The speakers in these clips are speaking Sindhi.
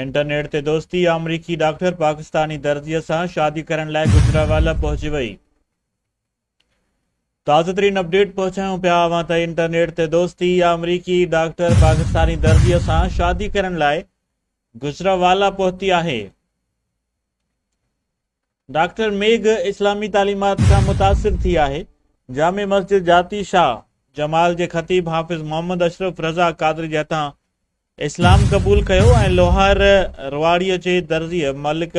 انٽرنيٽ تي دوستي، آمريڪي ڊاڪٽر پاڪستاني درزيء سان شادي ڪرڻ لاء گجرانوالا پهچي وئي. تازه ترين اپڊيٽ پهچايون پيا اوهان تائين انٽرنيٽ تي دوستي، آمريڪي ڊاڪٽر پاڪستاني درزيء سان شادي ڪرڻ لاء گجرانوالا پهتي آهي. ڊاڪٽر ميگهه اسلامي تعليمات کان متاثر ٿي آهي. جامع مسجد جاتي شاهه جمال جي خطيب حافظ محمد اشرف رضا قادري جي هٿان اسلام قبول ڪيو ۽ لوهار رواڙيء جي درزيء ملڪ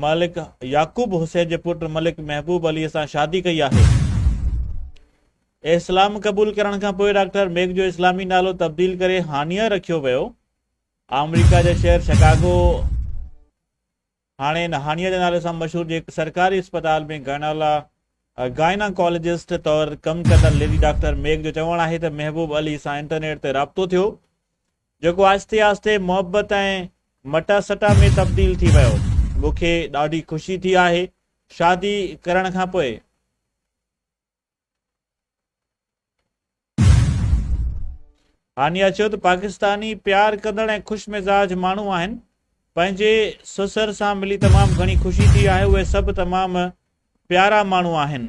ملڪ يعقوب حسين جي پٽ ملڪ محبوب عليء سان شادي ڪئي آهي. اسلام قبول ڪرڻ کان پوء ڊاڪٽر ميگ جو اسلامي نالو تبديل ڪري هانيه رکيو ويو. آمريڪا جي شهر شڪاگو هاڻي هانيه جي نالي سان مشهور جي هڪ سرڪاري اسپتال ۾ گائناڪالاجسٽ طور ڪم ڪندڙ ليڊي ڊاڪٽر ميگ جو چوڻ آهي ته محبوب علي سان انٽرنيٽ تي رابطو ٿيو جيڪو آهستي آهستي محبت ۽ مٽاسٽا ۾ تبديل ٿي ويو مون کي ڏاڍي خوشي ٿي آهي شادي ڪرڻ کانپوء هانيا چيو ته پاڪستاني پيار ڪندڙ ۽ خوش مزاج ماڻهو آهن، پنهنجي سسر سان ملي تمام گهڻي خوشي ٿي آهي، اهي سڀ تمام پيارا ماڻهو آهن.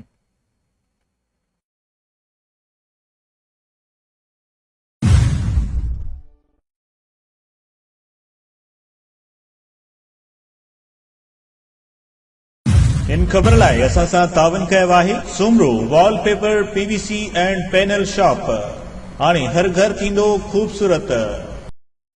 هن خبر لاء اسان سان تعاون ڪيو آهي Soomro wallpaper P V C and panel shop هاڻي هر گهر ٿيندو خوبصورت.